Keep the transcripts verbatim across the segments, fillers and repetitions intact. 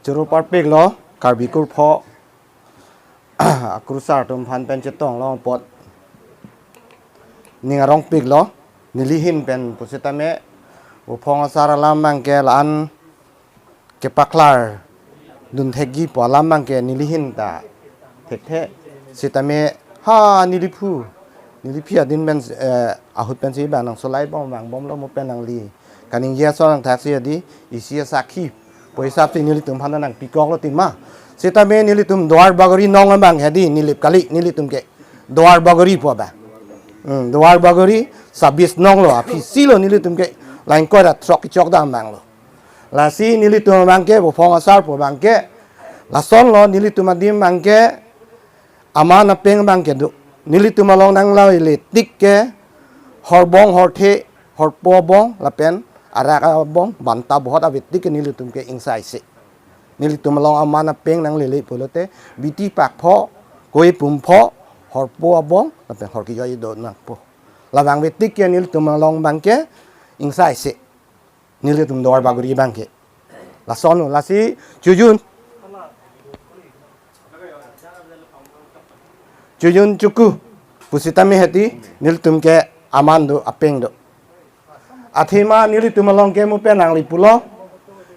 Choro parpiklo, Karbi kurpho akrusar atum aphan pen chetong long apot ning arongpiklo, neli ahin pen pusitame, Buphong asar alam abangke la-an kepaklar dunthekji pu alam abangke neli ahin ta thekthe. Sitame ha neli phu, neli aphi adin pen, eh, ahut pensi bang nangsolai bom vangbomlo, mo pen nangli kaningje ason nangthaksi adi, isi asakhi pu hisap si nelitum aphan nangpikoklo tima. Sitame nelitum Duar Bagori nong abang hedi, nilip kali, nelitum ke Duar Bagori pu abang. Hmm, Duar Bagori sabis nonglo, aphi silo nelitum ke, lain koi ra throk kechok dam abanglo. Lasi nelitum abangke, Buphong asar pu abangke, lasonlo, nelitum adim abangke, aman apeng abangke do. Nelitum along nanglele tik ke, horbong, horthe, horpo abong, lapen arak abong, banta bohot ave tik ke nelitum ke ingsaisi. Nelitum along aman apeng nanglele pulote, Biti Pakpho, Koi Pumpho, horpo abong, lapen horkejoi do nangpo. Labang ave tik ke nelitum along abangke, ingsaisi. Nelitum Duar Bagori abangke. Lasonlo, lasi chojun. Chojun choku pusitame hedi, nelitum ke aman do, apeng do. Athema nelitum along ke mo pen nangli pulo.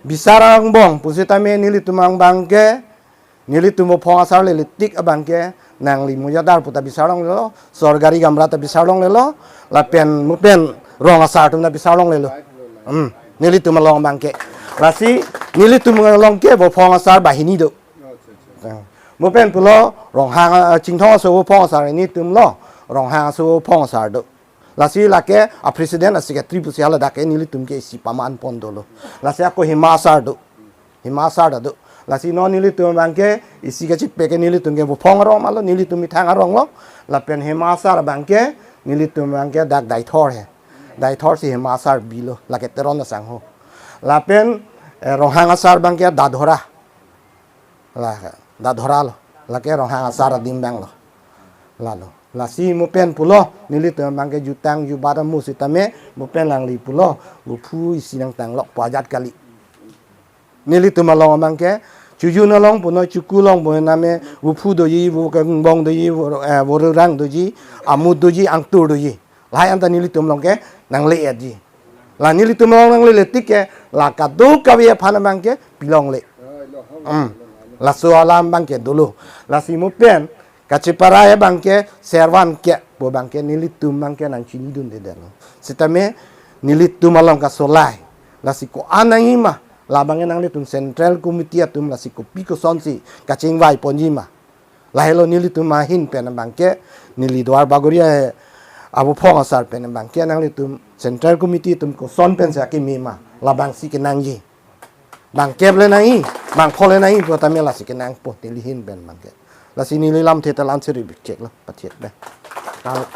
Bisar angbong pusitame nelitum angbangke, nelitum Buphong asar lele tik abangke, nangli Mojadar puta bisar longlelo, Sorgari Gamra ta bisar longlelo, lapen mo pen rong asar atum ta bisar longlelo. Hmm, nelitum along abangke. Lasi nelitum along ke Buphong asar banghini do. Ah, mo pen pulo Ronghang, ah, Chinthong aso Buphong asar nelitum lo, Ronghang aso Buphong asar do. Lasi lake a president, a secretary pusi haladak ke nelitum ke isi paman pon dolo. Lasi ako Hima asar do. Hima asar ta do. Lasi non nelitum abangke isi kachepek ke nelitum ke Buphong arong malo, nelitum Ithang arong lo. Lapen Hima asar abangke nelitum abangke dak Deithor he. Deithor si Hima asar bilo, lake Teron asangho. Lapen, eh, Ronghang asar abangke Dadhora. La, Dadhora lo. Lake Ronghang asar adim abang lo. Lalo. Lasi mo pen pulo, nelitum abangke jutang jubat amu sitame, mo pen nangli pulo, Buphu isi nangtang lok pu ajat kali. Nelitum along abangke, chojun along punoi, choku along punoi name, Buphu doji, Bukengbong doji, Bor-, eh, Borurang doji, Amut doji, Angtur doji. Lahai anta nelitum along ke nangle-etji. La nelitum along nanglele tik ke, la kadokave aphan abangke pilongle. Hmm. Laso alam abangke dolo. Lasi mo pen, kacheparai abangke, Servan ke pu abangke nelitum abangke nangchinidundedetlo. Sitame nelitum along kasolai. Lasi ko-an nangji ma, labangke nanglitum Central Committee atum lasi kopi kosonsi kachingvai ponji ma. Lahelo nelitum ahin pen abangke, neli Duar Bagori a Buphong asar pen abangke, nanglitum Central Committee atum koson pensi akimi ma, labangsi kenangji. Bangkep le nangji, bangpho le nangji, pu tame lasi kenangpo neli ahin pen abangke. Lasi neli lamthe ta la-ansi ri bikchek lo, pathiek be. Kal-,